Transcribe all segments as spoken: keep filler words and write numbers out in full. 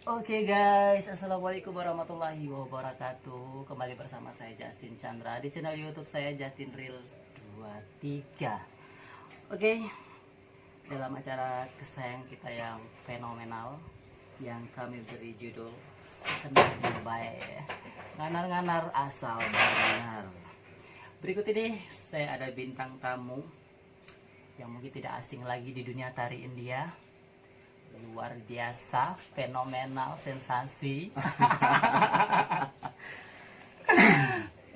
Oke guys, assalamualaikum warahmatullahi wabarakatuh. Kembali bersama saya Justin Chandra di channel YouTube saya Justin Real dua tiga. Oke, dalam acara kesayangan kita yang fenomenal yang kami beri judul Sekendaknyo Bae. Nganar-nganar asal bae nganar. Berikut ini saya ada bintang tamu yang mungkin tidak asing lagi di dunia tari India. Luar biasa, fenomenal, sensasi.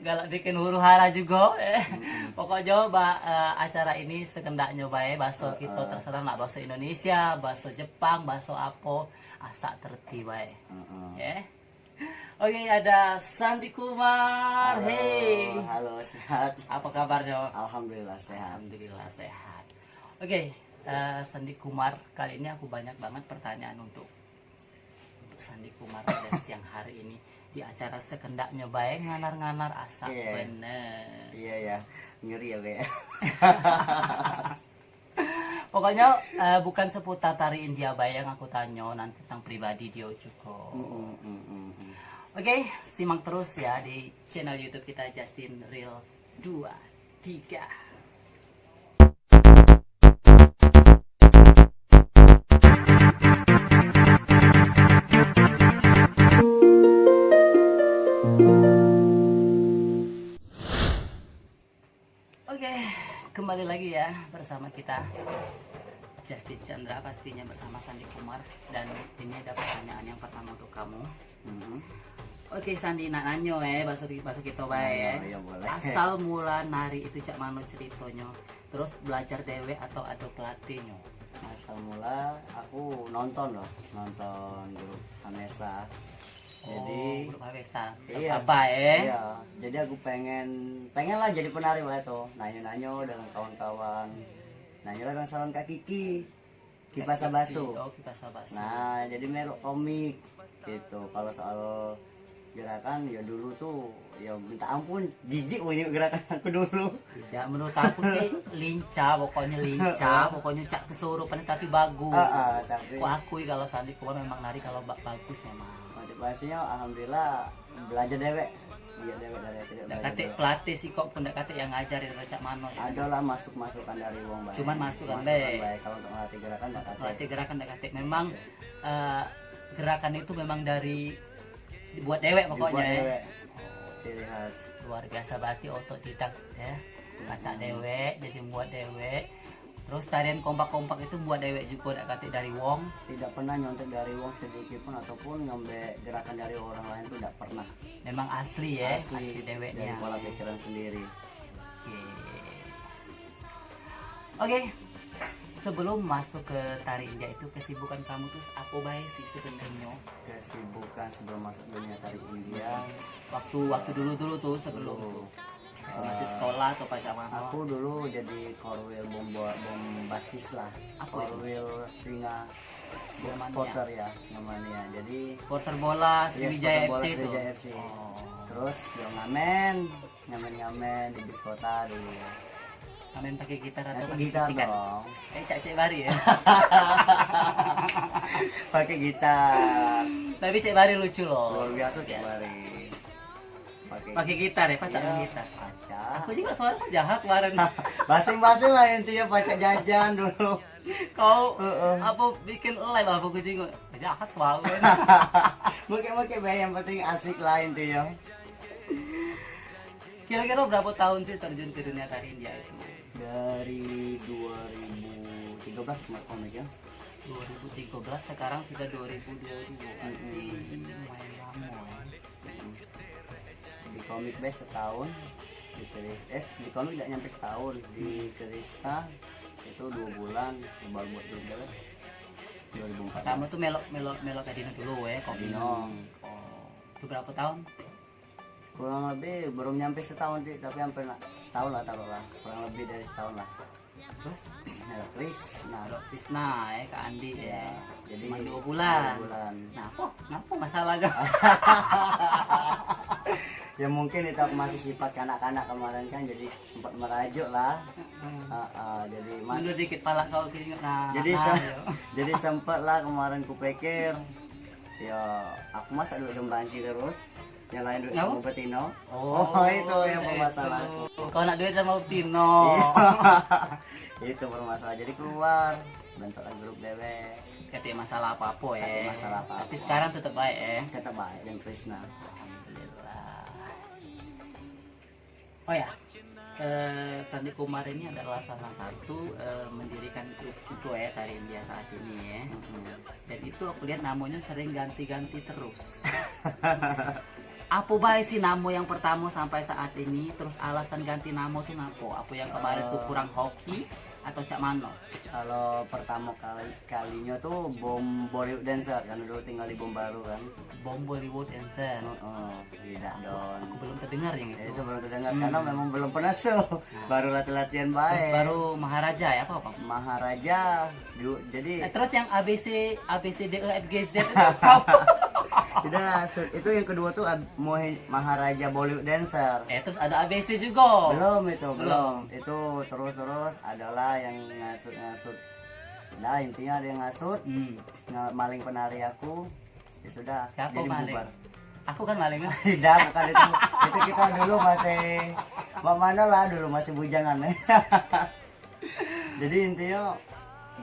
Galak bikin huru hara juga. Eh. Pokoknya ba, eh, acara ini sekendaknyo bae, baso kito terserah nak baso Indonesia, baso Jepang, baso apo, asak terti bae. Ya. Oke, ada Sandi Kumar. Halo, hei. Halo, sehat. Apa kabarnya? Alhamdulillah sehat. Alhamdulillah sehat. Oke, eh, Sandi Kumar, kali ini aku banyak banget pertanyaan untuk untuk Sandi Kumar pada siang hari ini di acara sekendaknyo bae nganar-nganar asak. Iya. Bener. Iya ya, ngeri ya kayak. Pokoknya eh, bukan seputar tari India bae yang aku tanyo, nanti tentang pribadi dia juga. Mm, mm, mm, mm, mm. Oke, simak terus ya di channel YouTube kita Justin Real dua tiga. Oke, kembali lagi ya bersama kita Justin Chandra, pastinya bersama Sandi Kumar. Dan ini ada pertanyaan yang pertama untuk kamu. Mhm. Oke Sandi, nak nanyo eh, baso baso kito bae eh. Nanyo, iya, boleh. Asal mula nari itu cak mano ceritonyo? Terus belajar dewek atau ado pelatihnyo? Asal mula aku nonton loh, nonton grup Vanessa. Jadi, oh, grup Vanessa. Iya. Apa eh? Iya, jadi aku pengen pengen lah jadi penari wae tuh. Nanyo-nanyo dengan kawan-kawan. Nanyo lah dengan salon Kak Kiki. Kipasa Baso. Oh, Kipasa Baso. Nah, jadi melok komik gitu. Kalau soal gerakan ya dulu tuh ya minta ampun, jijik punya gerakan aku dulu. Tidak, menurut aku sih lincah, pokoknya lincah, pokoknya cak kesurupan tapi bagus. Ah, ah, tapi aku akui kalau Sandi Kumar memang nari kalau ba- bagus memang. Motivasinya alhamdulillah belajar dewek. Iya, dewek dari kecil. Dak katik pelatih sih kok pun dak katik yang ngajarin cak mano. Ada lah masuk-masukan dari wong bae. Cuman masukan bae. Kalau untuk ngelatih gerakan dak katik. Ngelatih gerakan dak katik. Memang eh, gerakan itu memang dari dibuat dewek pokoknya. Dibuat dewek. Ciri khas. Luar biasa berarti otodidak ya. Pacak dewek, jadi buat dewek. Terus tarian kompak-kompak itu buat dewek juga dak katik dari wong. Tidak pernah nyontek dari wong sedikit pun ataupun ngambil gerakan dari orang lain tuh dak pernah. Memang asli ya, asli, asli deweknya. Dari pola pikiran sendiri. Oke. Oke. Sebelum masuk ke tari India itu kesibukan kamu tuh apa bae sih sebenarnya? Kesibukan sebelum masuk dunia tari India. Waktu waktu dulu-dulu tuh sebelum tuh. Masih sekolah atau pas zaman? Aku dulu jadi korwil bombo bombastis lah. Apa itu? Korwil singa. Singamania. Supporter ya, Singamania. Jadi supporter bola Sriwijaya F C itu. Iya, supporter bola Sriwijaya F C. Oh. Terus yo ngamen, ngamen-ngamen di bis kota dulu. Ngamen pakai gitar atau pakai gitar kicikan? Dong. Eh, cak cek bari ya. Pakai gitar. Tapi cek bari lucu loh. Luar biasa cek bari. Pakai gitar ya, pacak main gitar. Pacak. Aku juga suara kok jahat kemarin. Basing-basing lah intinya pacak jajan dulu. Kau apa bikin live apa aku jenguk? Jahat suara. Mungkin-mungkin bae yang penting asik lah intinya. Kira-kira berapa tahun sih terjun ke dunia tari India itu? Dari dua ribu tiga belas kemarin komik ya. Dua ribu tiga belas, sekarang sudah dua ribu dua puluh dua. Berarti lumayan lama ya. Di komik base setahun, di Kris- eh, di komik tidak nyampe setahun, di Kriska itu dua bulan, baru buat dua bulan. Dua ribu empat belas. Pertama tuh melok melok melok tadi dulu ya, komik. Dino. Oh, itu berapa tahun? Kurang lebih belum nyampe setahun sih, tapi hampir nak setahun lah taruh lah, kurang lebih dari setahun lah. Terus? Melok Krisna. Melok Krisna ya, Kak Andi ya. Jadi cuma dua bulan. Dua bulan. Nah, apa? Kenapa masalahnya? Ya mungkin itu aku masih sifat kanak-kanak kemarin kan, jadi sempat merajuk lah. Heeh. Heeh, jadi mas. Mundur dikit pala kau kiri nah. Jadi nah, se- jadi sempat lah kemarin kupikir Ya, aku masa duit dengan banci terus, yang lain duit sama betino. Oh, itu yang bermasalah. Kau nak duit sama betino. Itu bermasalah. Jadi keluar, bentuklah grup dewek. Katik masalah apa-apa ya. Katik masalah apa-apa. Tapi sekarang tetap baik ya. Tetap baik dan Krisna. Alhamdulillah. Oh ya, eh, Sandi Kumar ini adalah salah satu, eh, mendirikan grup juga ya, Tari India saat ini ya. Dan itu aku lihat namanya sering ganti-ganti terus. Apa bae sih nama yang pertama sampai saat ini? Terus alasan ganti nama tuh ngapo? Apa yang kemarin tuh kurang hoki atau cak mano? Kalau pertama kali kalinya tuh Bom Bollywood Dancer, karena dulu tinggal di Bom Baru kan. Bom Bollywood Dancer. Heeh, di Dakdon. Aku belum terdengar yang itu. Ya, itu belum terdengar karena memang belum pernah show. Baru latihan-latihan bae. Terus baru Maharaja ya, apa apa? Maharaja. Jadi eh, terus yang A B C, A B C D E F G Z itu apa? Udah, itu yang kedua tuh Maharaja Bollywood Dancer. Eh, terus ada A B C juga. Belum itu, belum. Itu terus-terus adalah yang ngasut-ngasut. Nah, intinya ada yang ngasut, hmm, maling penari aku. Ya sudah, siapa jadi maling? Bubar. Aku kan maling kan? Tidak, bukan itu. Itu kita dulu masih, mak mana lah, dulu masih bujangan. Jadi intinya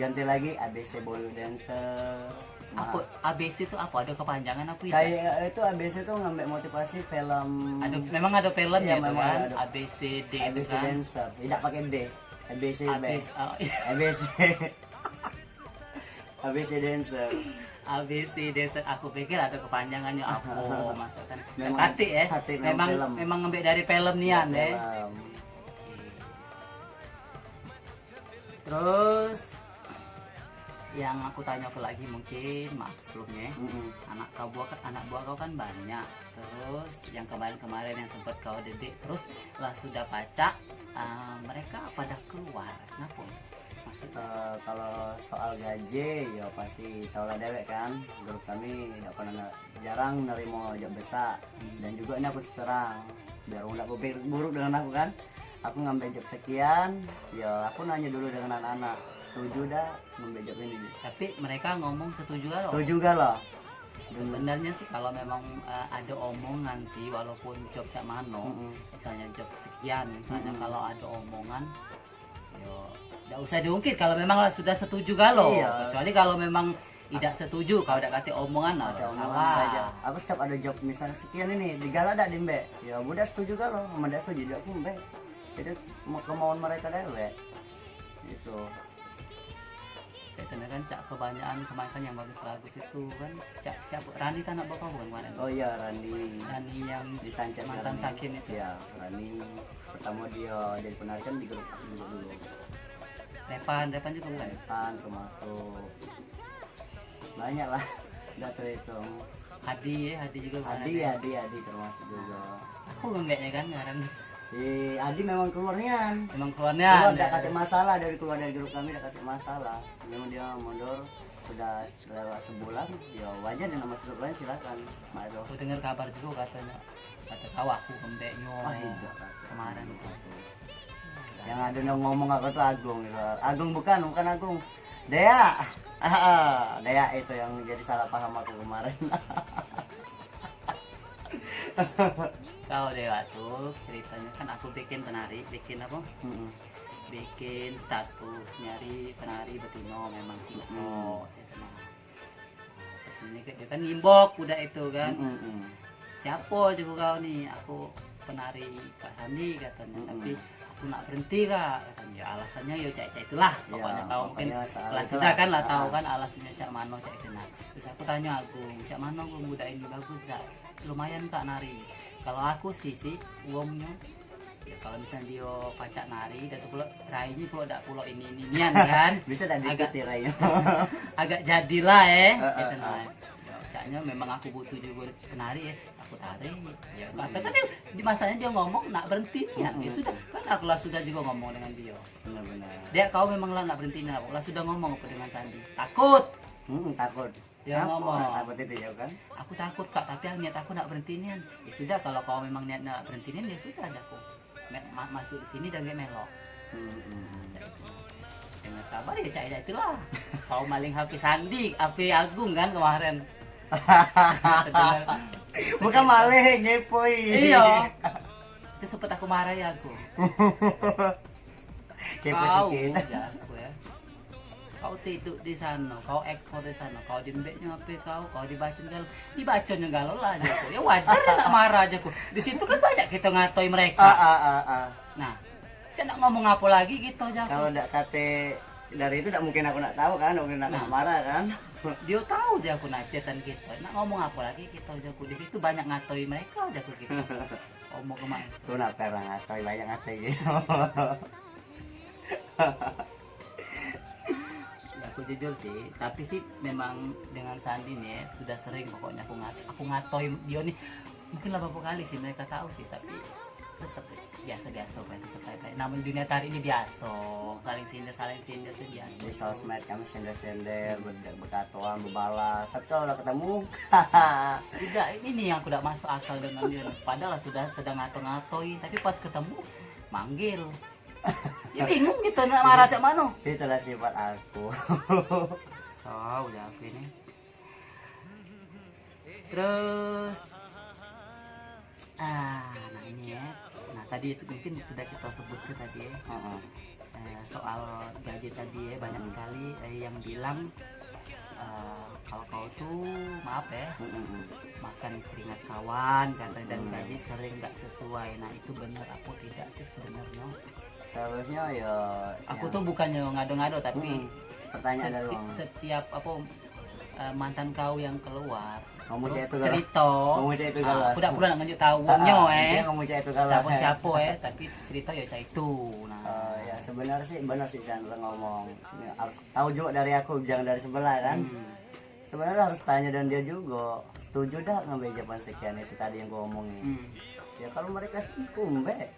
ganti lagi A B C Bollywood Dancer. Apa A B C itu apa? Ada kepanjangan apa itu? Kayak itu A B C itu ngambil motivasi film. Ada, memang ada film ya, memang kan? Ada. A B C D itu kan? A B C Dancer. Tidak pakai D. A B C B. A B C, oh, iya. A B C. A B C Dancer. A B C Dancer, aku pikir ada kepanjangannya apa, maksudnya. Memang katik ya. Katik memang, memang film. Memang ngambil dari film nian ya. Film. Terus yang aku tanya ke lagi mungkin, maaf sebelumnya, anak kau buah kan, anak buah kau kan banyak. Terus yang kemarin-kemarin yang sempat kau didik, terus lah sudah pacak, ah, mereka pada keluar. Kenapa? Maksudnya? Eh, kalau soal gaji, ya pasti tau lah dewek kan, grup kami dak pernah, jarang nerimo job besak. Dan juga ini aku terus terang, biar wong dak berpikir buruk dengan aku kan. Aku ngambil job sekian, ya aku nanya dulu dengan anak-anak, setuju dak ngambil job ini? Tapi mereka ngomong setuju gak lo? Setuju gak lo? Sebenarnya sih kalau memang eh, ada omongan sih, walaupun job cak mano, misalnya job sekian, misalnya kalau ada omongan, yo dak usah diungkit kalau memang lah sudah setuju gak lo. Iya. Kecuali kalau memang idak setuju, kalau dak katik omongan, nah, katik omongan salah. Aku setiap ada job misalnya sekian ini, digalak dak dimbek? Ya budak setuju gak lo, amun dak setuju dak aku mbek. Itu kemauan mereka dewek. Gitu. Cak itu kan, cak kebanyakan kemakan yang bagus-bagus itu kan. Cak siapa? Rani kan anak bapak bukan kemarin? Oh iya, Rani. Rani yang di Sanchez mantan sekarang. Sakin itu. Ya, Rani. Pertama dia jadi penari kan di grup aku juga dulu. Repan, Repan juga bukan? Repan termasuk. Banyak lah. Dah terhitung. Hadi ya, Hadi juga kemarin. Hadi, ya? Hadi, Hadi termasuk juga. Aku ngembeknya kan kemarin. Eh, Adi memang keluar nian. Memang keluar nian. Keluar dak katik masalah, dari keluar dari grup kami dak katik masalah. Memang dia mundur sudah lewat sebulan, ya wajar dia nak masuk grup lain silakan. Mak itu. Aku dengar kabar juga katanya, kata kau aku kembeknyo. Ah, tidak, kata. Kemarin. Yang ada yang ngomong aku tuh Agung gitu. Agung bukan, bukan Agung. Dea. Ah, Dea itu yang jadi salah paham aku kemarin. Kau Dewa tuh ceritanya kan aku bikin penari, bikin apa? Mm-mm. Bikin status nyari penari betino memang sih. Mm-mm. Oh, ceritanya. Nah, terus ini dia kan ngimbok udah itu kan. Mm-mm. Siapa juga kau nih? Aku penari Kak Sandi katanya. Mm-mm. Tapi aku nak berhenti kak, katanya. Ya alasannya ya cak-cak itulah. Ya, pokoknya kau mungkin pokoknya soal lah itulah. Sudah kan lah tahu kan alasannya cak mano cak itu nah. Terus aku tanya aku, cak mano aku muda ini bagus dak? Lumayan kak nari. Kalau aku sih sih uangnya ya kalau misalnya dia pacak nari dan tuh pulo rainyo pulo dak pulo ini ini nian kan. Bisa dak diikuti rainyo? Agak jadilah eh. Heeh, gitu nah. Ya, caknya memang aku butuh juga penari ya. Aku tarik. Ya, tapi kan dia, di masanya dia ngomong nak berhenti nian. Ya sudah, kan aku lah sudah juga ngomong dengan dia. Benar-benar. Dia kau memang lah nak berhenti nian, aku lah sudah ngomong apa dengan Sandi. Takut. Hmm, takut. Dia ngomong. Takut itu ya kan? Aku takut kak, tapi yang niat aku nak berhenti nian. Ya sudah, kalau kau memang niat nak berhenti nian, ya sudah aja aku. Me- ma- masuk di sini dan dia melok. Hmm, hmm, hmm. Dengar kabar ya cak itulah. Kau maling H P Sandi, H P Agung kan kemarin. Bukan maleh, ngepoi. Iyo. Itu sempet aku marah ya aku. Kepo kau, sikit. Ya, aku ya. Kau tiduk di sana, kau ekspor di sana, kau diembeknyo H P kau, kau dibacon galo, dibaconnyo galo lah, jaku. Ya wajar nak marah, jaku. Di situ kan banyak kita ngatoi mereka. Ah, ah, ah, ah. Nah, cak nak ngomong apa lagi kita, jaku. Kalau ndak kate dari itu, ndak mungkin aku nak tahu kan, ndak mungkin aku nak marah kan. Dia tahu, jaku, nak chatan kita. Nak ngomong apa lagi kita, jaku. Di situ banyak ngatoi mereka, jaku kita. Omong kemana? Tuh nak perang ngatoi, banyak ngatoi gitu. Ya, aku jujur sih, tapi sih memang dengan Sandi nih sudah sering pokoknya aku ngat aku ngatoi dia nih. Mungkin lah beberapa kali sih mereka tahu sih, tapi tetap biasa-biasa, kayak tetap baik-baik. Namanya dunia tari ini biasa, saling sindir, saling sindir tuh biasa. Di sosmed kami sender-sender, ber- berkatoan, berbalas. Tapi kalau udah ketemu, tidak, ini yang aku tidak masuk akal dengan dia. Padahal sudah sedang ngato-ngatoi, tapi pas ketemu, manggil. Ya bingung kita nak marah cak mano. Itulah sifat aku. Tahu ya aku ini. Terus, ah, nah ini ya. Nah, tadi itu mungkin sudah kita sebut ke tadi ya. Heeh. Eh, soal gaji tadi ya, banyak sekali eh, yang bilang eh, kalau kau tuh, maaf ya, makan keringat kawan, kata, dan gaji sering nggak sesuai. Nah, itu benar apa tidak sih sebenarnya? Seharusnya ya, aku tuh bukannya ngado-ngado, tapi pertanyaan dari seti- wong. Setiap apa eh, mantan kau yang keluar, ngomong terus cak itu galo. Cerita. Ngomong cak itu galo. Ah, aku dak perlu nak nunjuk tahu wongnyo, eh. Intinya ngomong cak itu galo. Siapa-siapa, eh, tapi cerita ya cak itu. Nah. Eh, ya sebenarnya sih benar sih Chandra ngomong. Ya, harus tahu juga dari aku, jangan dari sebelah kan. Hmm. Sebenarnya harus tanya dan dia juga setuju dah ngambil jawaban sekian itu tadi yang gua omongin. Hmm. Ya kalau mereka setuju, mbek,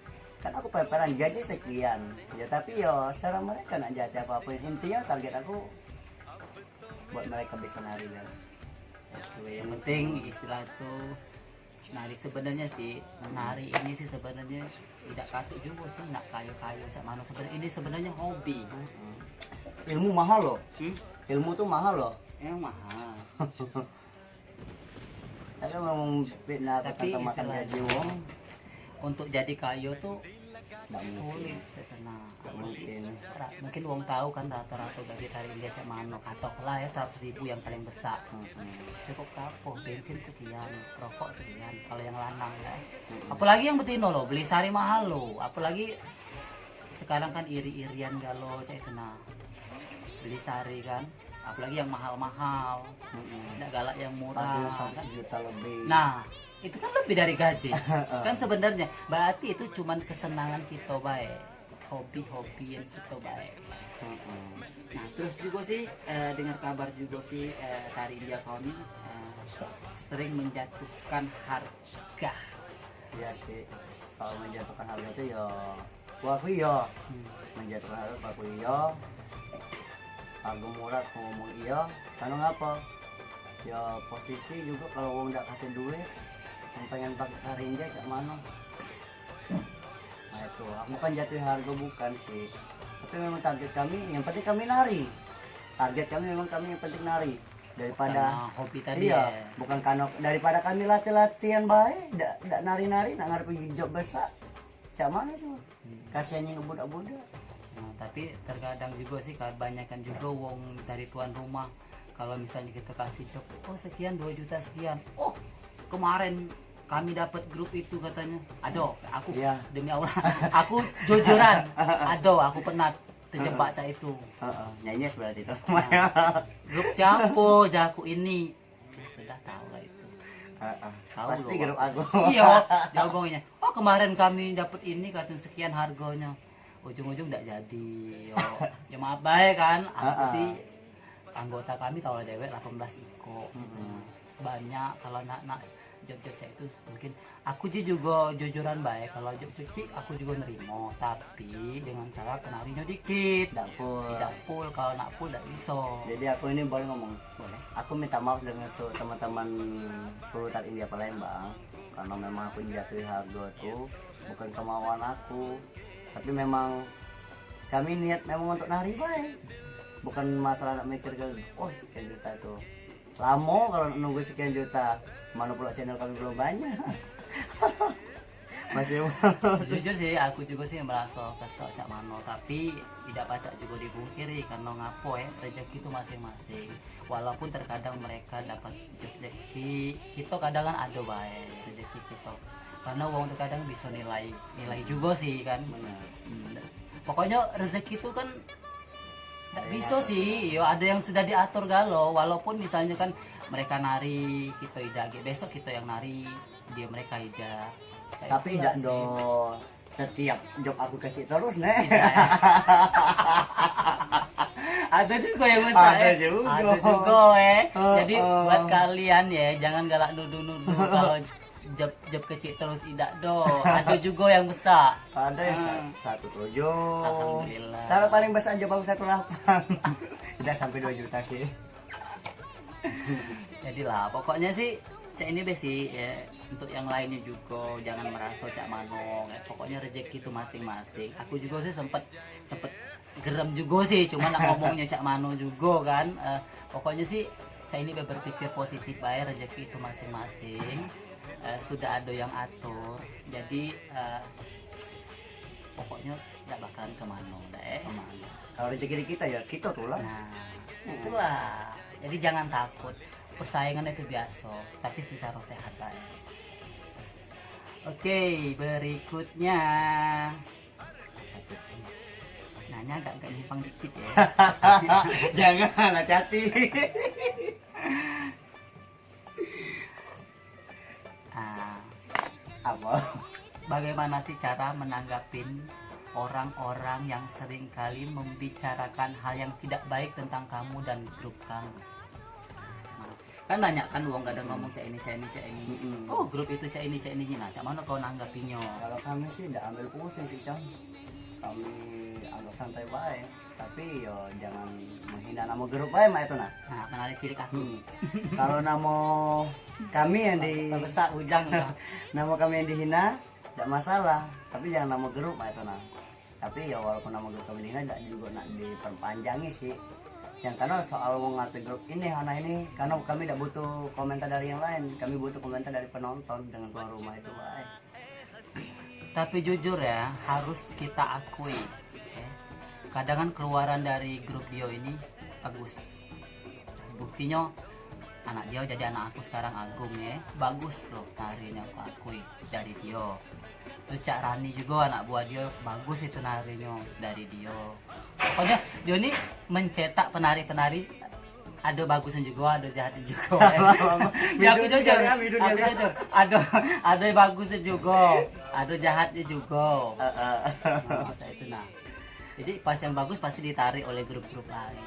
kan aku peperan gaji sekian. Ya tapi ya secara mereka nak jati apa apa, intinya target aku buat mereka bisa nari kan. Yang penting istilah tuh nari sebenarnya sih, nari ini sih sebenarnya tidak patut juga sih nak kayo-kayo cak mano sebenarnya. Ini sebenarnya hobi. Ilmu mahal loh. Hmm? Ilmu tuh mahal loh. Emang mahal. Tapi memang fitnah. Tapi tentang makan gaji wong. Untuk jadi kayo tuh sulit sebenarnya. Mungkin. Mungkin wong tahu kan rata-rata gaji tari India cak mano, katok lah ya seratus ribu yang paling besar. Hmm. Cukup kapo, bensin sekian, rokok sekian, kalau yang lanang ya. Hmm. Apalagi yang betino loh, beli sari mahal loh. Apalagi sekarang kan iri-irian galo cak itu nah. Beli sari kan, apalagi yang mahal-mahal. Hmm. Ndak galak yang murah. Ada yang seratus juta lebih. Nah, itu kan lebih dari gaji. Kan sebenarnya berarti itu cuman kesenangan kita baik. Hobi-hobi yang kita baik. Nah, terus juga sih eh, dengar kabar juga sih eh, tari India kau ni eh, sering menjatuhkan harga. Iya sih, soal menjatuhkan harga itu ya, aku aku iya. Hmm. Menjatuhkan harga aku iya. Harga murah aku ngomong iya. Karena ngapa? Ya posisi juga kalau wong dak kate duit, yang pengen pakai tari India cak mano? Nah itu, aku kan jatuh harga bukan sih. Tapi memang target kami, yang penting kami nari. Target kami memang kami yang penting nari. Daripada karena hobi tadi iya, ya. Bukan karena daripada kami latih-latihan bae, dak dak nari-nari, nak ngarepe job besar. Cak mano sih? Hmm. Kasihan yang budak-budak. Nah, tapi terkadang juga sih kebanyakan juga wong dari tuan rumah kalau misalnya kita kasih job, oh sekian dua juta sekian, oh kemarin kami dapat grup itu katanya, aduh aku iya. Demi Allah aku jujuran, aduh aku pernah terjebak cak itu. Heeh, nyenyes berarti itu. Nah, grup siapa jaku ini? Sudah tahu lah itu. Heeh. Tahu pasti loh, grup aku. Iya, dia ngomongnya. Oh kemarin kami dapat ini katanya sekian harganya. Ujung-ujung ndak jadi. Yo, ya maaf bae kan. Aku sih anggota kami kalau dewek delapan belas iko. Banyak kalau nak nak job-job cak itu mungkin aku ji juga jujuran bae kalau job kecil aku juga nerimo tapi dengan syarat penarinyo dikit. Dak full. Tidak full, kalau nak full dak bisa. Jadi aku ini boleh ngomong? Boleh. Aku minta maaf dengan su- teman-teman Sulutan India Palembang karena memang aku jatuhi harga tu bukan kemauan aku, tapi memang kami niat memang untuk nari bae, bukan masalah nak mikir ke oh sekian juta itu. Lamo kalau nunggu sekian juta, mano pula channel kami belum banyak. Masih. Jujur sih, aku juga sih merasa kesel cak mano, tapi tidak pacak juga dipungkiri, karena ngapo ya, rezeki itu masing-masing. Walaupun terkadang mereka dapat job kecil, kita kadang kan ada bae rezeki kita. Karena uang terkadang bisa nilai, nilai juga sih kan. Benar. Hmm. Pokoknya rezeki itu kan nggak bisa sih, yo ada yang sudah diatur galo, walaupun misalnya kan mereka nari, kita idak, besok kita yang nari, dia mereka idak. Kayak tapi itulah idak sih. Do setiap job aku kecil terus, Nek. Idak, ya. Ada juga yang besar, ada eh. Juga. Ada juga, eh. Heeh. Jadi buat kalian ya, jangan galak nuduh-nuduh kalau job, job kecil terus idak do. Ada juga yang besar. Ada yang sa- satu tujuh. Alhamdulillah. Kalau paling besar job aku satu delapan. Idak sampai dua juta sih. Jadilah, pokoknya sih cak ini be sih ya. Untuk yang lainnya juga jangan merasa cak mano. Ya, pokoknya rezeki itu masing-masing. Aku juga sih sempet sempet gerem juga sih, cuma nak ngomongnya cak mano juga kan. Eh, pokoknya sih cak ini be berpikir positif bae, rezeki itu masing-masing. Eh, sudah ada yang atur. Jadi eh, pokoknya nggak bakalan kemana, dah, eh. Kemana? Kalau rezeki di kita ya kita tuh lah. Nah, itulah. Jadi jangan takut. Persaingan itu biasa, tapi secara sehat bae. Oke, berikutnya. Nanya agak-agak nyimpang dikit ya. Jangan, hati-hati. Ah, apa? Bagaimana sih cara menanggapin orang-orang yang sering kali membicarakan hal yang tidak baik tentang kamu dan grup kamu? Kan banyak kan wong kadang ngomong cak ini, cak ini, cak ini. Mm-mm. Oh, grup itu cak ini, cak ini. Nah, cak mana kau nanggapinyo? Kalau kami sih ndak ambil pusing sih, Cang. Kami anggap santai bae. Tapi yo jangan menghina nama grup bae, mak itu nah. Nah, kenali cilik aku. Hmm. Kalau nama kami yang di Besar ujang lah. Nama kami yang dihina, ndak masalah. Tapi jangan nama grup, mak itu nah. Tapi ya walaupun nama grup kami dihina, ndak juga nak diperpanjangi sih. Yang karena soal wong ngatur grup ini, hana ini, karena kami ndak butuh komentar dari yang lain. Kami butuh komentar dari penonton dengan tuan rumah itu bae. Tapi jujur ya, harus kita akui, ya. Kadang kan keluaran dari grup Dio ini bagus. Buktinya anak Dio jadi anak aku sekarang, Agung, ya. Bagus loh narinyo, aku akui, dari Dio. Terus Cak Rani juga, anak buah Dio, bagus itu narinyo, dari Dio. Pokoknya Dio ni mencetak penari-penari, ada bagusnya juga, ada jahatnya juga. Ya, aku jujur, aku jujur. Ada, ada bagusnya juga, ada jahatnya juga. Heeh. Nah, masa itu nah. Jadi pas yang bagus pasti ditarik oleh grup-grup lain.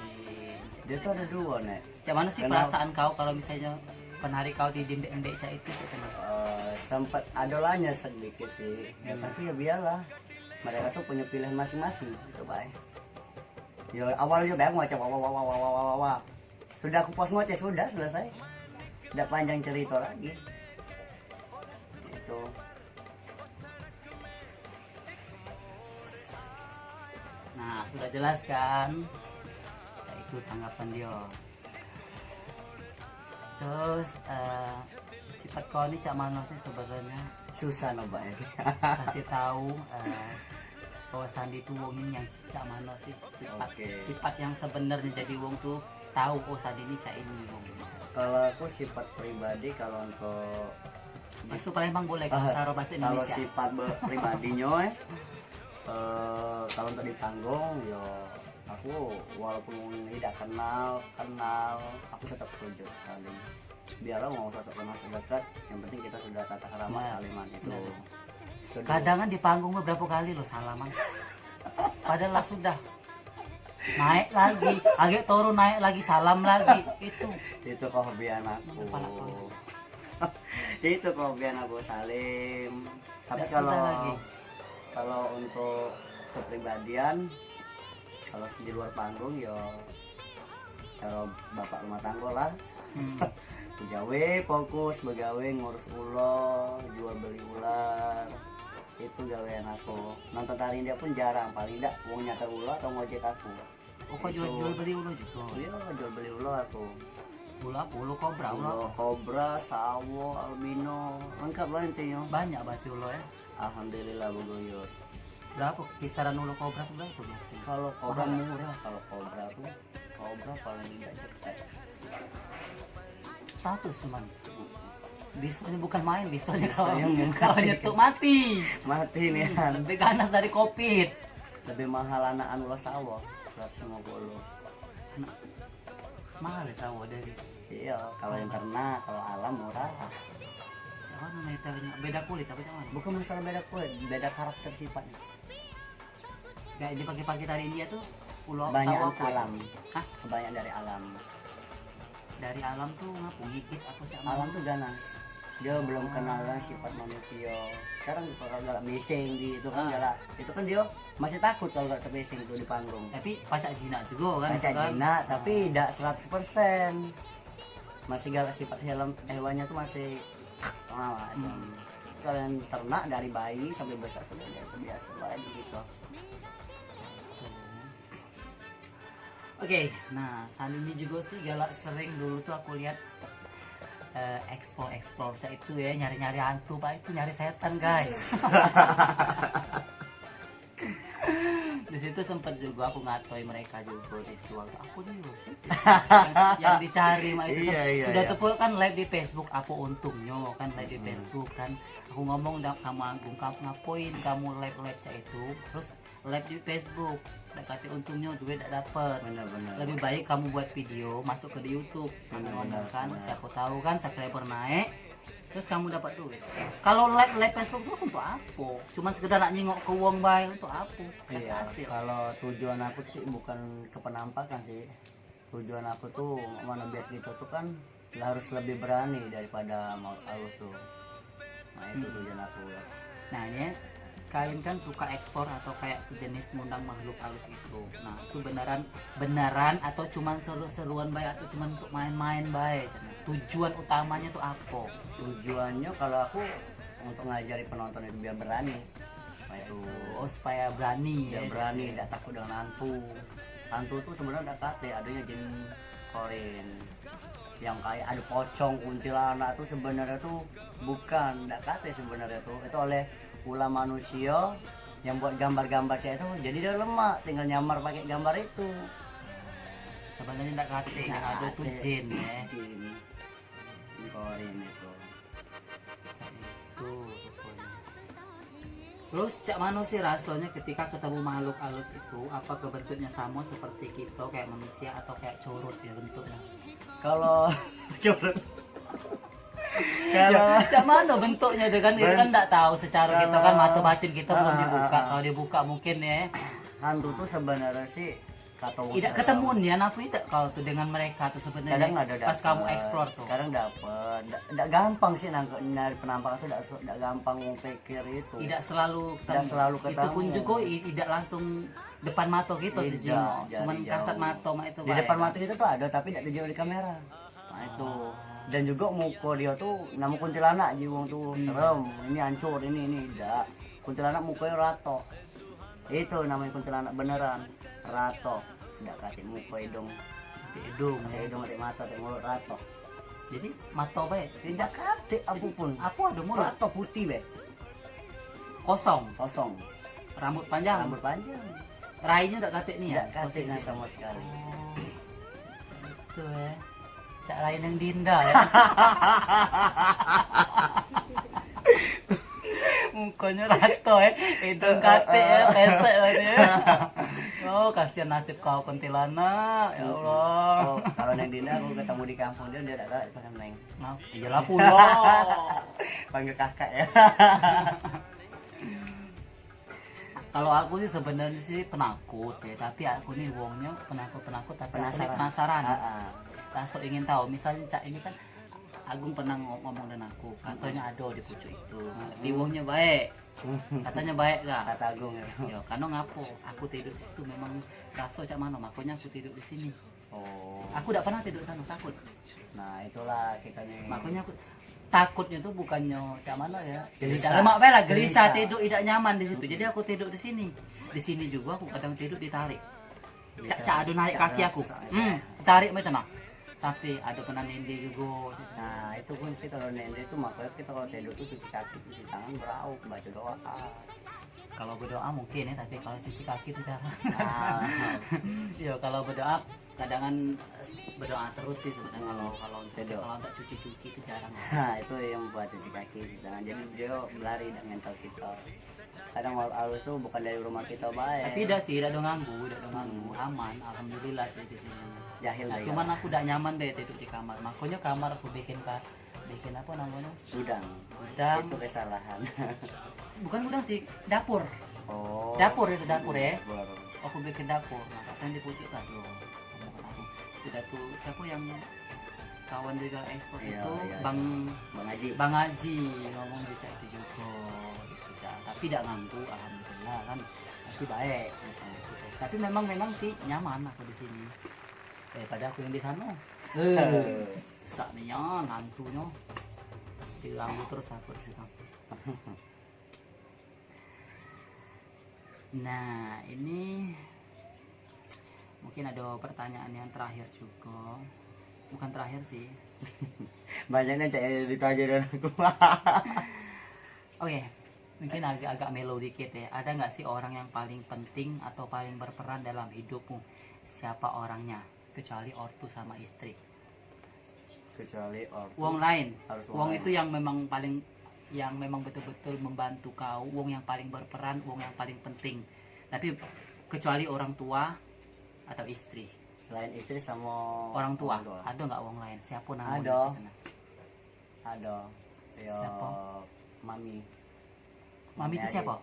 Dia tuh ada dua, Nek. Cak mana sih perasaan kau kalau misalnya penari kau di dindek-dindek cak itu, cak mana? Eh, sempat ada lah nyesek dikit sih. Ya, tapi ya biarlah. Mereka tuh punya pilihan masing-masing, gitu, bae. Ya, awalnya bae aku ngoceh, wah, wah, wah. Sudah aku puas ngoceh, sudah selesai. Tidak panjang cerita lagi. Gitu. Nah, sudah jelas kan? Nah, itu tanggapan dia. Terus eh, sifat kau ni cak mana sih sebenarnya? Susah nobaknya sih. Kasih tahu eh, bahwa Sandi itu wong ini yang cak mana sih? Sifat, oke, sifat yang sebenarnya jadi wong tuh tahu, oh, Sandi ini cak ini wong. Kalau aku sifat pribadi, kalau untuk bahasa Palembang boleh, ah, kasar bahasa Indonesia. Kalau sifat be- pribadinyo, eh, eh, kalau untuk di panggung, yo aku walaupun tidak kenal, kenal, aku tetap sujud saling. Biarlah mau sosok kenal sedekat, yang penting kita sudah tata krama, nah, saliman itu. Nah. Kedua. Kadang kan di panggung berapa kali lo salaman. Padahal lah sudah naik lagi, agak turun, naik lagi, salam lagi. Itu. Itu kehobian aku. Itu kehobian aku, salim. Tapi kalau, kalau untuk kepribadian, kalau di luar panggung, yo cara bapak rumah tangga lah. Hmm. Begawe, fokus begawe, ngurus ulo, jual beli ular. Itu gawean aku. Nonton tari India pun jarang, paling dak wong nyater ulo atau ngojek aku. Oh, kau jual, jual beli ulo juga? Iya, jual beli ulo aku. Ulo apa? Ulo kobra, ulo Ulo apa? Kobra, sawo, albino, lengkap lah intinya. Banyak berarti ulo ya? Alhamdulillah, beguyur. Berapa kisaran ulo kobra tuh, berapa biasanya? Kalau kobra Mahal. Murah, kalau kobra tuh, kobra paling tidak cepet. Satu cuman. Bisanya bukan main, bisanya kalau, Bisanya murah. Kalau nyetuk mati. Mati nih, kan. Lebih ganas dari covid. Lebih mahal anak anu lah sawo, seratus lima puluh. Anak mahal ya sawo dari. Iya, kalau yang ternak, kalau alam murah. Cak mana nih teringat? Beda kulit apa cak mana? Bukan masalah beda kulit, beda karakter sifatnya. Kayak di pagi-pagi tadi India tuh ulo Banyak sawo apa? Alam. Hah? Banyak dari alam. Dari alam tuh ngapo, ngigit atau cak mana? Alam tuh ganas. Dia belum kenal lah sifat manusia. Sekarang kalau galak bising di itu kan Ah. galak. Itu kan dia masih takut kalau galak terbising tuh di panggung. Tapi pacak jinak juga kan Pacak itu kan? jinak, tapi Ah. tidak seratus persen. Masih galak sifat helm hewannya tuh masih ah, Hmm. Kalau yang ternak dari bayi sampai besar sudah biasa-biasa bae gitu. Oke, nah, Sani ini juga sih galak sering dulu tuh aku lihat eh, explore explore cak itu ya, nyari-nyari hantu, Pak, itu nyari setan, guys. Di situ sempet juga aku ngatoi mereka juga di situ waktu aku nih, Yusuf. Yang dicari mak itu Iya, kan iya, sudah iya. Tuh kan live di Facebook, aku untungnya kan live di Hmm. Facebook kan. Aku ngomong dak sama Agung, "Kamu ngapain kamu live-live cak itu?" Terus live di Facebook, dak kate untungnya duit dak dapet. Bener, bener. Lebih baik kamu buat video, masuk ke di YouTube. Kamu Bener, ngomong bener, kan, bener. Siapa tahu kan subscriber naik, terus kamu dapat duit. Kalau live live Facebook tuh untuk apa? Cuma sekedar nak nyingok ke wong bae, untuk apa? Dak Iya, hasil. Kalau tujuan aku sih bukan ke penampakan sih. Tujuan aku tuh mana biar kita tuh kan harus lebih berani daripada maut alus tuh. Nah, itu Hmm. tujuan aku ya. Nah, ini ya, kalian kan suka explore atau kayak sejenis ngundang makhluk alus itu. Nah, itu beneran beneran atau cuman seru-seruan bae atau cuman untuk main-main bae? Tujuan utamanya tuh apa? Tujuannya kalau aku untuk ngajari penonton itu biar berani. Nah, itu Oh, supaya berani biar ya. Berani, tidak takut dengan hantu. Hantu tuh sebenarnya tidak kate, adanya jin korin. Yang kayak ada pocong, kuntilanak tuh sebenarnya tuh bukan, tidak kate sebenarnya tuh. Itu oleh ulah manusia yang buat gambar-gambar cak itu, jadi dia lemak, tinggal nyamar pakai gambar itu. Sebenarnya tidak kate, Tidak yang ada tuh kate. Jin ya. Jin. Jin korin itu. Cak itu pokoknya. Terus cak mana sih rasanya ketika ketemu makhluk alus itu? Apakah bentuknya sama seperti kita kayak manusia atau kayak curut ya bentuknya? Kalau curut. Kalau Ya, cak mana bentuknya itu kan? Kita kan ndak tahu secara kita kan, mata batin kita belum dibuka. Kalau dibuka mungkin ya. Hantu tuh sebenarnya sih kata wong Tidak serem. Ketemu nian apa tidak kau tuh dengan mereka tuh sebenarnya Kadang ada pas kamu dapet, explore tuh? Kadang dapet. Ndak, ndak gampang sih nangkep nyari penampakan tuh ndak su-, ndak gampang wong pikir itu. Tidak selalu ketemu. Tidak selalu Itu pun ketemu. Juga i-, tidak langsung depan mata kita tuh Tidak, jingok. Cuman jari kasat jauh. Mata mak itu Di bae depan kan? Mata kita tuh ada tapi ndak dijingok di kamera. Nah, itu. Dan juga muka dia tuh nama kuntilanak ji wong tuh Hmm. serem. Ini hancur, ini, ini tidak. Kuntilanak mukanya ratok. Itu namanya kuntilanak beneran. Ratok. Tidak katik muka hidung. Katik hidung, Katik ya. Hidung, katik mata, katik mulut ratok. Jadi mata bae. Tidak katik apapun. Apa ada mulut? Ratok putih bae. Kosong. Kosong. Rambut panjang. Rambut panjang. Rainya tak katik ni ya? Tak katik ni sama sekali. Oh. Itu ya. Cak lain yang Dinda ya. Mukanya rata ya, hidung katik ya, pesek berarti ya. Oh, kasihan nasib kau kuntilanak, ya Allah. Oh, kalau Neng Dinda aku ketemu di kampung dia, dia tak galak dipanggil Neng. Nah, iyalah pula. Panggil kakak ya. Kalau aku sih sebenarnya sih penakut ya, tapi aku nih wongnya penakut-penakut tapi aku nih penasaran. Penasaran. Ah, ah. Rasa ingin tahu. Misalnya cak ini kan Agung pernah ngo- ngomong dengan aku, katanya ada di pucuk itu. Tapi wongnya baik. Katanya baik kah? Kata Agung ya. Ya, karena ngapo? Aku tidur di situ memang rasa cak mana, makanya aku tidur di sini. Oh. Aku dak pernah tidur sana, takut. Nah, itulah kita nih. Makanya aku takutnya tuh bukannya cak mana ya. Gelisah. Cak lemak bae lah, gelisah, gelisah. Tidur idak nyaman di situ. Jadi aku tidur di sini. Di sini juga aku kadang tidur ditarik. Cak, cak ada narik kaki aku. Hmm, tarik macam mana? Tapi ado pernah nende jugo. Nah, itu kunci kalau nende itu, makanya kita kalau tidur tuh cuci kaki, cuci tangan, berau, baca doa. Kalau berdoa mungkin ya, tapi kalau cuci kaki itu jarang. Ah. Yo, kalau berdoa kadang kan berdoa terus sih sebenarnya. Hmm. Kalau, kalau untuk, Berdoa. Kalau untuk cuci-cuci itu jarang. Nah, itu yang buat cuci kaki, cuci tangan. Jadi dia berlari dak ngentel kita. Kadang makhluk halus tuh bukan dari rumah kita bae. Tapi dak sih, dak ada ganggu, dak ada ganggu. Hmm. Aman, alhamdulillah sih di sini. Jahil. Nah, cuman aku dak nyaman deh tidur di kamar. Makanya kamar aku bikin ka-, bikin apa namanya? Gudang. Gudang. Itu kesalahan. Bukan gudang sih, dapur. Oh. Dapur itu, dapur ya. Dapur. Aku bikin dapur. Nah, katanya di pucuk tadi. Sudah tuh, siapa yang kawan dari Galang Expert itu, iya, Bang, iya. Bang Haji. Bang Haji ngomong di chat itu juga. Ya sudah, tapi dak ganggu, alhamdulillah kan. Tapi baik. Tapi memang, memang sih nyaman aku di sini. Daripada aku yang di sana. Eh, sak nian hantunyo. Diganggu terus aku di situ. Nah, ini mungkin ada pertanyaan yang terakhir juga. Bukan terakhir sih. Banyaknya cak yang ditanya dengan aku. Oke, mungkin agak-agak melo dikit ya. Ada nggak sih orang yang paling penting atau paling berperan dalam hidupmu? Siapa orangnya? Kecuali ortu sama istri. Kecuali ortu. Wong lain. Harus wong Wong lain. Itu yang memang paling, yang memang betul-betul membantu kau, wong yang paling berperan, wong yang paling penting. Tapi kecuali orang tua atau istri. Selain istri sama orang tua, orang tua. Ada nggak wong lain? Siapa namanya? Ada. Siapa? Ada. Yo, siapa? Mami. Mami itu siapa?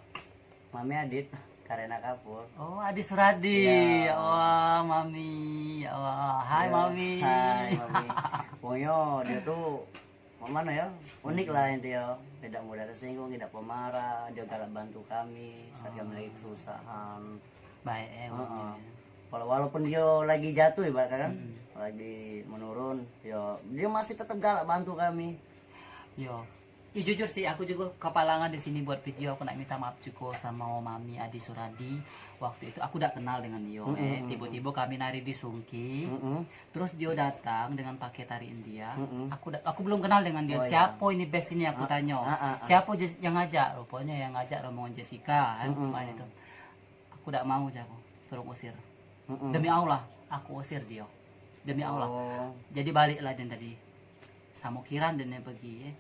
Mami Adit, Karena Kapur. Oh, Adi Suradi. Iya. Ya Allah, Mami. Ya Allah. Hai, Mami. Hai, Mami. Pokoknya dia tuh, mana ya? Unik lah intinya. Tidak mudah tersinggung, tidak pemarah. Dia galak bantu kami saat kami lagi kesusahan. Baik, eh, heeh. Walaupun dia lagi jatuh, ibarat kan, lagi menurun, ya, dia masih tetap galak bantu kami. Yo. Ya, jujur sih, aku juga kepalangan di sini buat video. Aku nak minta maaf juga sama Mami Adi Suradi. Waktu itu aku dak kenal dengan dia, eh. Tiba-tiba kami nari di Sungki. Terus dia datang dengan pakai tari India. Aku dak, aku belum kenal dengan dia. Oh, iya. Siapa ini best ini, aku tanya. Siapa Jess-, yang ngajak? Rupanya yang ngajak rombongan Jessica, kan, kemarin itu. Aku dak mau, jaku, suruh usir. Demi Allah, aku usir dia. Demi Allah. Oh. Jadi baliklah dia tadi. Samo Kiran dan yang pergi, eh.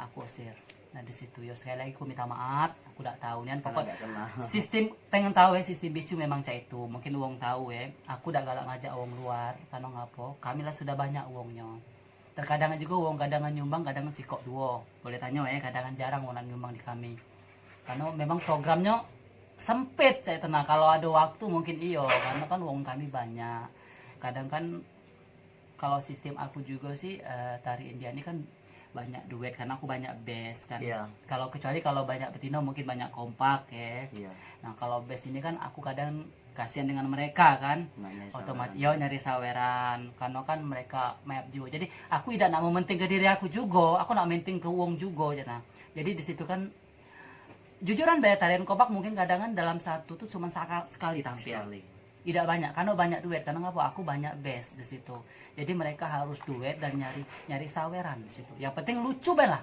Aku usir. Nah, di situ yo, sekali lagi aku minta maaf, aku dak tahu nian. Pokok dak kenal. Sistem, pengen tahu ya, sistem bicu memang cak itu. Mungkin wong tahu ya. Aku dak galak ngajak wong luar, karena ngapo? Kami lah sudah banyak wongnyo. Terkadang juga wong kadang nyumbang, kadang sikok duo. Boleh tanyo ya, kadang jarang wong nak nyumbang di kami. Karena memang programnyo sempit cak itu. Nah, kalau ada waktu mungkin iyo, karena kan wong kami banyak. Kadang kan kalau sistem aku juga sih, eh, tari India ini kan banyak duet, karena aku banyak best kan. Iya. Kalau, kecuali kalau banyak betino mungkin banyak kompak ya. Iya. Nah, kalau best ini kan aku kadang kasihan dengan mereka kan. Nak nyari otomatis saweran. Yo, nyari saweran, karena kan mereka mayap juga. Jadi aku tidak nak mementingke diri aku juga, aku nak menting ke wong juga, nah. Jadi di situ kan, jujuran bae, tarian kompak mungkin kadang kan dalam satu tuh cuman saka-, sekali tampil. Sekali. Tidak banyak, karena banyak duet. Karena apa? Aku banyak best di situ. Jadi mereka harus duet dan nyari, nyari saweran di situ. Yang penting lucu bae lah.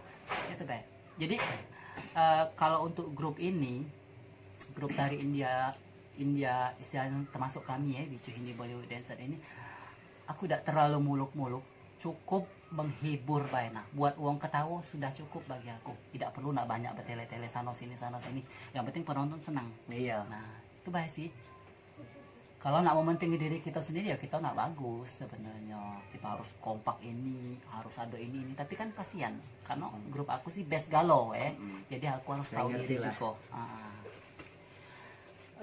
Itu bae. Jadi, eh, kalau untuk grup ini, grup tari India, India istilahnya termasuk kami ya, Bicu Hindi Bollywood Dancer ini, aku dak terlalu muluk-muluk, cukup menghibur bae. Nah, buat wong ketawa sudah cukup bagi aku. Tidak perlu nak banyak bertele-tele sana sini, sana sini. Yang penting penonton senang. Iya. Nah, itu bae sih. Kalau nak mementingkan diri kita sendiri, ya kita nak bagus sebenarnya. Kita harus kompak ini, harus ada ini, ini. Tapi kan kasihan, karena grup aku sih best galo, eh. Jadi aku harus tahu diri juga. Ah.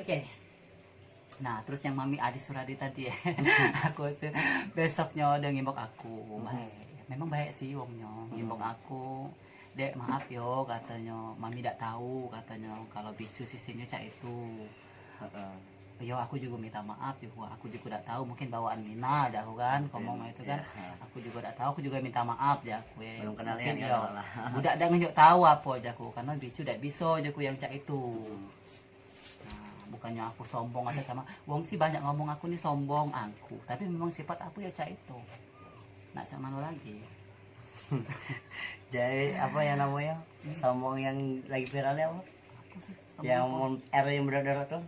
Oke. Nah, terus yang Mami Adi Suradi tadi, ya. Aku se-, besoknya dia ngimbok aku. Baik. Memang baik sih wongnya ngimbok aku. "Dek, maaf yo," katanya, "Mami dak tahu," katanya, "kalau Bicu sistemnya cak itu." Heeh. Yo, aku juga minta maaf juga. Aku juga dak tahu, mungkin bawaan Mina, jaku kan, ngomong itu kan. Iya. Aku juga dak tahu, aku juga minta maaf, jaku, eh. Belum kenal. Mungkin ya, yo, budak dak ngenjuk tahu apa, jaku, karena Bicu dak bisa, jaku, yang cak itu. Hmm. Nah, bukannya aku sombong atau sama. Wong sih banyak ngomong aku ni sombong, aku. Tapi memang sifat aku ya cak itu. Nak cak mano lagi? Jadi apa yang namanya? Sambung yang lagi viral ni apa? Yang R yang berat-berat tu?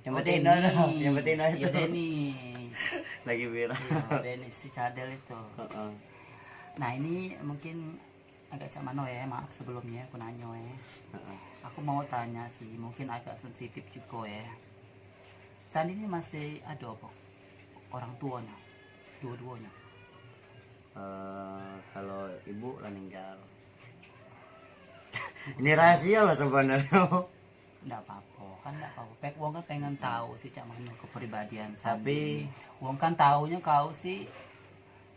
Yang betina tu, yang betina itu. Yo, Denis. Lagi viral. Yo, Denis si cadel itu. Heeh. Nah, ini mungkin agak cak mano ya, maaf sebelumnya aku nanyo ya. Heeh. Aku mau tanya sih, mungkin agak sensitif juga ya. Sandi ini masih ada apa? Orang tuanya, dua-duanya. Eh, kalau ibu lah ninggal. Ini rahasia lah sebenarnya. Ndak apa-apa, kan ndak apa-apa. Pek wong kan pengen tahu sih cak mano kepribadian Sandi. Tapi wong kan taunya kau sih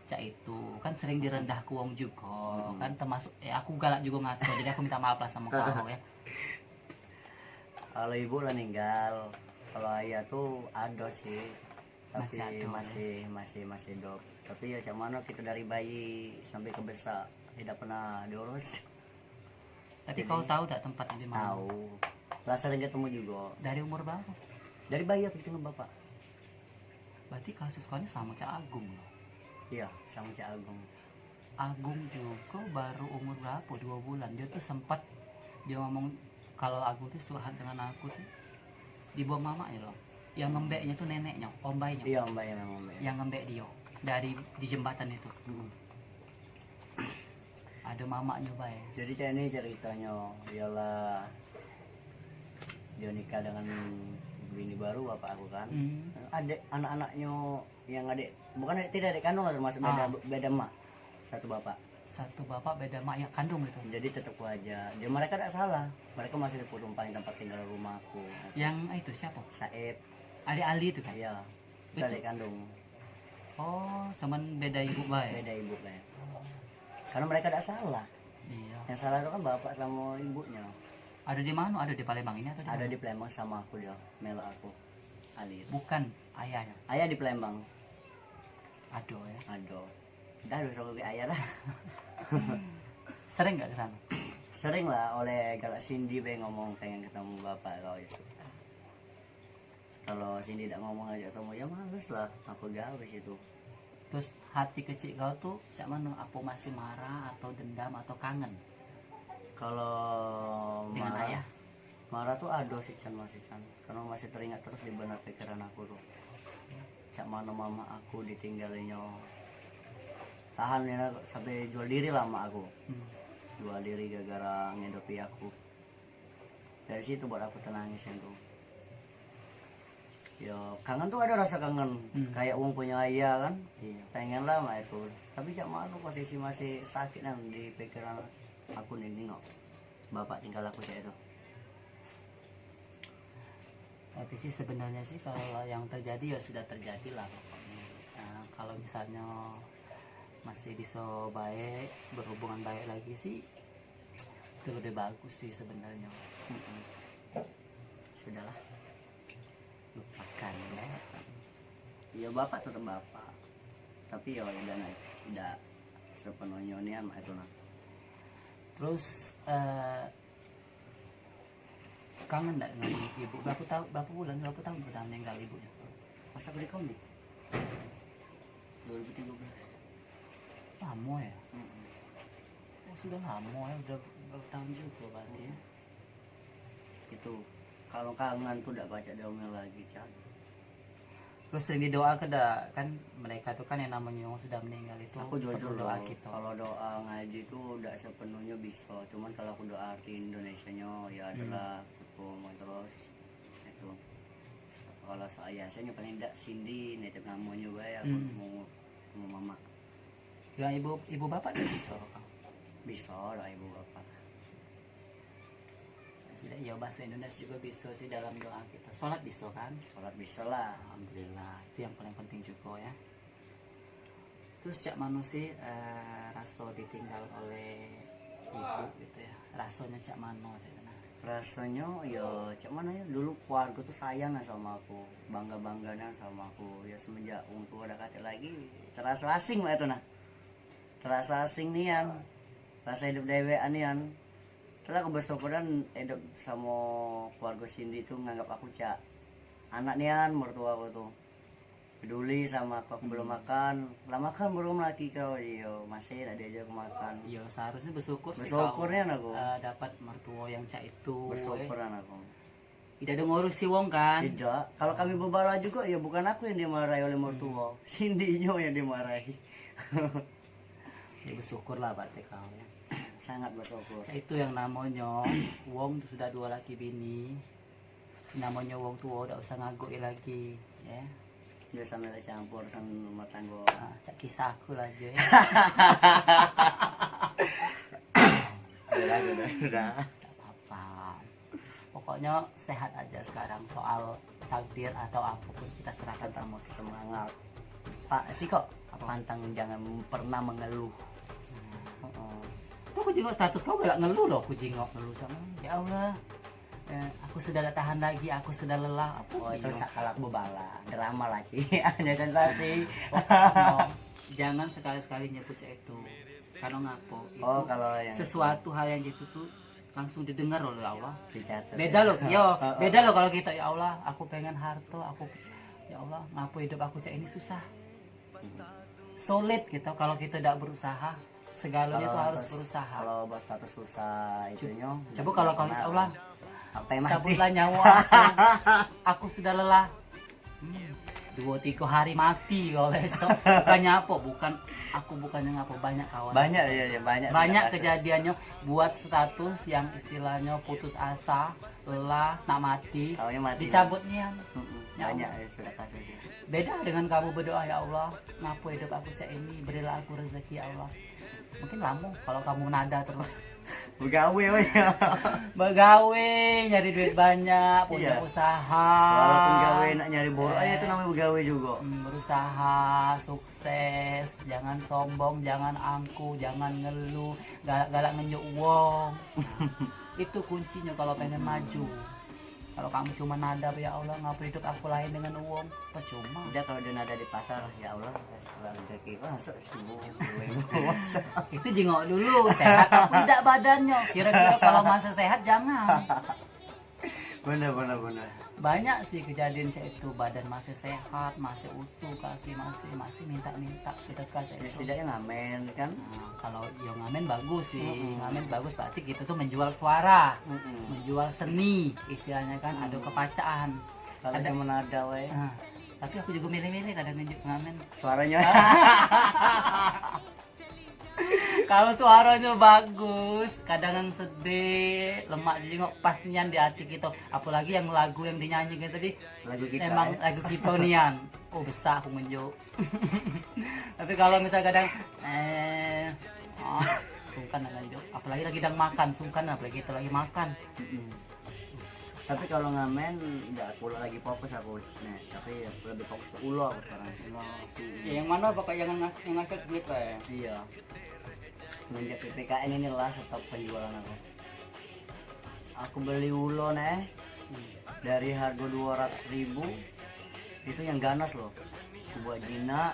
cak itu, kan sering direndah ke wong juga, kan termasuk eh aku galak juga ngatur, jadi aku minta maaf lah sama kau ya. Kalau ibu lah ninggal, kalau ayah tuh ada sih, tapi masih masih masih hidup. Tapi ya cak mano kita dari bayi sampai ke besar tidak pernah diurus. Tapi kau tahu dak tempatnya di mana? Tahu. Lah sering ketemu juga. Dari umur berapa? Dari bayi aku ditinggal bapak. Berarti kasus kau ini sama cak Agung loh. Iya, sama cak Agung. Agung juga baru umur berapa? Dua bulan. Dia tuh sempat dia ngomong kalau Agung tuh curhat dengan aku tuh dibuang mamaknya loh. Yang ngembeknya tuh neneknya, ombaiknya. Iya, ombaiknya memang ombaiknya. Yang ngembek dia dari di jembatan itu. Ada mamaknya bae. Jadi cak ini ceritanya ialah dia nikah dengan bini baru bapak aku kan. Hmm. Adik anak-anaknya yang adik bukan adik tidak adik kandung lah termasuk beda ah. Beda mak satu bapak. Satu bapak beda mak yang kandung itu. Jadi tetap wajar. Dia mereka tidak salah. Mereka masih tetap numpang tempat tinggal rumah aku. Yang itu siapa? Saib. Adik Ali itu kan? Iya. Itu adik kandung. Oh, cuman beda ibu bae. Beda ibu bae. Karena mereka tidak salah. Iya. Yang salah itu kan bapak sama ibunya. Ada di mana? Ada di Palembang ini atau di Ada mana? Di Palembang sama aku dia, melok aku. Ali. Bukan ayahnya. Ayah di Palembang. Aduh ya. Aduh. Dah dosa ke ayah lah. Sering nggak ke sana? Sering lah, oleh galak Cindy be ngomong pengen ketemu bapak kau itu. Kalau Cindy tidak ngomong aja ketemu ya males lah, aku gawe situ. Terus hati kecil kau tuh cak mana? Apa masih marah atau dendam atau kangen? Kalau dengan marah, ayah? Marah tuh ada sih Chan masih Chan. Karena masih teringat terus di benak pikiran aku tuh. Cak mana mama aku ditinggalinnya. Tahan ya sampai jual diri lah mak aku. Hmm. Jual diri gara-gara ngedopi aku. Dari situ buat aku tenangis itu. Ya kangen tuh ada rasa kangen hmm. Kayak uang punya ayah kan. Iya. Pengen lah mak itu. Tapi cak mana posisi masih sakit kan di pikiran aku nih nengok bapak tinggal aku cak itu. Tapi sih sebenarnya sih kalau yang terjadi ya sudah terjadi lah pokoknya. Nah, kalau misalnya masih bisa baik berhubungan baik lagi sih itu lebih bagus sih sebenarnya. Sudahlah, lupakan ya. Ya bapak tetap bapak, tapi ya udah naik tidak sepenuhnya nian itu nah. Terus uh, kangen ndak dengan ibu? Berapa tahun, berapa bulan, berapa tahun sudah meninggal ibunya? Pas aku di kau nih, dua ribu tiga belas. Lama ya? Mm -mm. Oh sudah lama ya, udah berapa tahun juga berarti ya? Itu kalau kangen tuh ndak baca doa lagi cak. Terus sering didoa ke dak kan, mereka tuh kan yang namanya yang sudah meninggal itu aku jujur doa kita. Kalau doa ngaji tuh ndak sepenuhnya bisa, cuman kalau aku doa ke Indonesia nya ya hmm. Adalah hukum terus itu kalau saya saya paling ndak Cindy nitip namanya gue ya hmm. Mau mau mama. Ya ibu ibu bapak dak bisa kok. Bisa lah ibu bapak. Tidak, ya bahasa Indonesia juga bisa sih dalam doa kita. Sholat bisa kan? Sholat bisa lah. Alhamdulillah, itu yang paling penting juga ya. Terus cak mano sih eh, raso ditinggal oleh ibu gitu ya? Rasanya cak mano cak itu nah? Rasanya ya cak mana ya dulu keluarga tuh sayang lah sama aku, bangga bangga nah sama aku ya semenjak wong tua udah kate lagi terasa asing lah itu nah. Terasa asing nian, rasa hidup dewekan nian. Telah aku bersyukuran hidup sama keluarga Cindy tuh nganggap aku cak anak nian mertua aku tuh. Peduli sama aku, aku belum makan. Lah makan belum laki kau? Iyo, masih nak diajak aku makan. Iyo, seharusnya bersyukur sih kau, eh, dapat mertua yang cak itu, eh. Bersyukur nian aku. Tidak ada ngurusi wong kan? Tidak. Kalau kami bebala juga, ya bukan aku yang dimarahi oleh mertua. Sindiknyo yang dimarahi. Ya bersyukurlah batek kau ya. Sangat bersyukur. Itu yang namonyo wong tu sudah dua laki bini. Namonyo wong tuo dak usah ngaguk lagi, ya. Dia sambil campur sama rumah tangga. Ah, cak kisah aku lah je. Sudah, sudah, sudah. Tak apa-apa. Pokoknya sehat aja sekarang, soal takdir atau apapun kita serahkan sama Tuhan. Semangat. Pak, sih kok pantang jangan pernah mengeluh. Hmm. Heeh. Tuh aku jingok status kau galak ngeluh loh, aku jingok ngeluh sama. Ya Allah, eh, aku sudah tak tahan lagi, aku sudah lelah. Apa? Oh, itu sak kalau aku bebala, drama lah, Ci. Hanya sensasi. Pokoknya, jangan sekali-sekali nyebut cak itu. Karena ngapo? Itu, oh, kalau yang sesuatu hal yang gitu tuh langsung didengar oleh Allah. Dicatat. Beda loh, yo, beda loh kalau kita, "Ya Allah, aku pengen harta, aku, ya Allah, ngapo hidup aku cak ini susah." Sulit gitu kalau kita tidak berusaha. Segalanya itu harus berusaha. Kalau buat status susah itunya, coba kalau kau, "Ya Allah, cabutlah nyawa aku. Aku sudah lelah." Hmm, dua tiga hari mati kau besok. Bukannya apa, bukan aku, bukannya ngapa, banyak kawan. Banyak, ya, ya, banyak. Banyak kejadiannya buat status yang istilahnya putus asa, lelah, nak mati, dicabut nian. Banyak ya sudah kasus itu. Beda dengan kamu berdoa, "Ya Allah, ngapa hidup aku cak ini? Berilah aku rezeki, ya Allah." Mungkin lama kalau kamu nada terus. Begawe, weh. Begawe, nyari duit banyak, punya usaha. Walaupun gawe nak nyari borok aja itu namanya begawe juga. Hmm, berusaha, sukses, jangan sombong, jangan angkuh, jangan ngeluh, galak-galak ngenyuk uang. Itu kuncinya kalau pengen maju. Kalau kamu cuma nada, "Ya Allah, ngapa hidup aku lain dengan uang?" Percuma. Dia kalau dia nada di pasar, "Ya Allah, rezeki kau masuk seribu, dua ribu." Itu jingok dulu, sehat apa tidak badannya. Kira-kira kalau masih sehat, jangan. Bener, bener, bener. Banyak sih kejadian cak itu, badan masih sehat, masih utuh, kaki masih, masih minta-minta sedekah cak itu. Ya, setidaknya ngamen, kan? Nah, kalau yo ngamen bagus sih. Ngamen bagus berarti kita tuh menjual suara, menjual seni, istilahnya kan, ada kepacaan. Kalau cuma nada, weh. Nah, tapi aku juga milih-milih kadang nunjuk ngamen. Suaranya. Kalau suaranya bagus, kadang yang sedih, lemak jingok pas nian di hati kita. Apalagi yang lagu yang dinyanyikan tadi, lagu kita, emang ya? Lagu kita nian. Oh, bisa aku ngenjuk. Tapi kalau misal kadang, eh, oh, sungkan nak ngenjuk. Apalagi lagi dang makan, sungkan apalagi kita lagi makan. Tapi kalau ngamen, ndak, aku lagi fokus aku. Nah, tapi lebih fokus ke ulo aku sekarang. Ulo. Ya, yang mana pokoknya yang ngas-, yang ngasih duit lah ya? Iya. Semenjak P P K M ini lah stop penjualan aku. Aku beli ulo nih, dari harga dua ratus ribu, itu yang ganas loh. Aku buat jinak,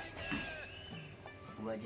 aku buat jinak.